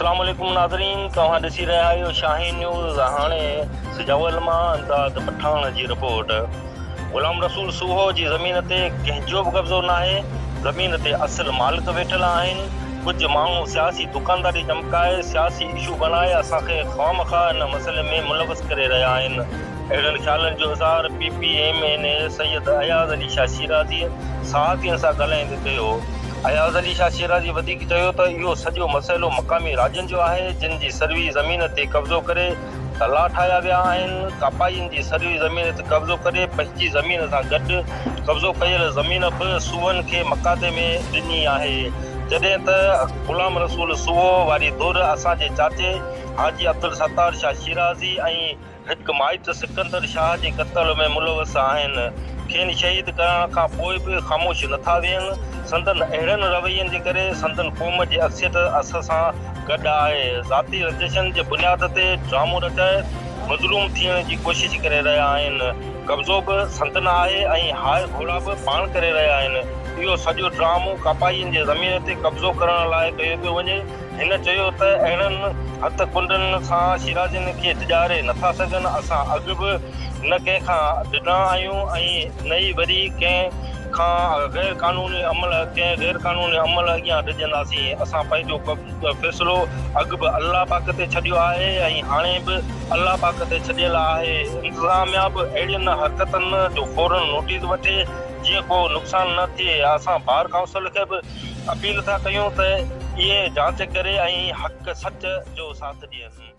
اسلام عليڪم ناظرين توهان ڏسي رهيا آهيو شاهين نيوز هاڻي سجاول مان امداد پٺاڻ جي رپورٽ غلام رسول سوهو جي زمين تي ڪنهن جو به قبضو ناهي زمين تي اصل مالڪ ويٺل آهن ڪجهه ماڻهو سياسي دڪانداري چمڪائي سياسي اشو بڻائي اسان کي خوامخواه ان مسئلي ۾ ملوث ڪري رهيا آهن اهڙن خيالن جو اظهار P P M N A Syed Ayaz Ali Shah Shirazi صحافين سان ڳالهائيندي ڪيو. اياز علي شاهه شيرازي وڌيڪ چيو ته اهو سڄو مسئلو مقامي راڄن جو آهي جن جي سروي زمين تي قبضو ڪري تلا ٺاهيا ويا آهن، ڪاپائين جي سروي زمين تي قبضو ڪري پنهنجي زمين سان گڏ قبضو ڪيل زمين به سوهن کي مقاطعي ۾ ڏني آهي جڏهن ته غلام رسول سوهو واري ڌر اسان جي چاچي حاجي عبدالستار شاهه شيرازي ۽ هڪ مائٽ سڪندر شاهه جي قتل ۾ ملوث آهن، کين شهيد ڪرڻ کان پوء به خاموش نٿا ويهن، سندن اهڙن روين جي ڪري سندن قوم جي اڪثريت اسان سان گڏ آهي، ذاتي رنجشن جي بنياد تي ڊرامو رچائي مظلوم ٿيڻ جي ڪوشش ڪري رهيا آهن، قبضو به سندن آهي ۽ هاء گهوڙا به پاڻ ڪري رهيا آهن، اهو سڄو ڊرامو ڪاپائين جي زمين تي قبضو ڪرڻ لاء ڪيو پيو وڃي. هن چيو ته اهڙن هٿ ڪنڊن سان شيرازين کي ڊيڄاري نٿا سگهن، اسان اڳ به نه ڪنهن کان ڊنا آهيون ۽ نه ئي وري ڪنهن کان غير قانوني عمل ڪنهن غير قانوني عمل اڳيان ڊڄنداسين، اسان پنهنجو فيصلو اڳ به الله پاڪ تي ڇڏيو آهي ۽ هاڻي به الله پاڪ تي ڇڏيل آهي، انتظاميا به اهڙين حرڪتن جو فورن نوٽيس وٺي جيئن ڪو نقصان نه ٿئي، اسان بار ڪائونسل کي به اپيل ٿا ڪيون ته اهي جاچ ڪري ۽ حق سچ جو ساٿ ڏين.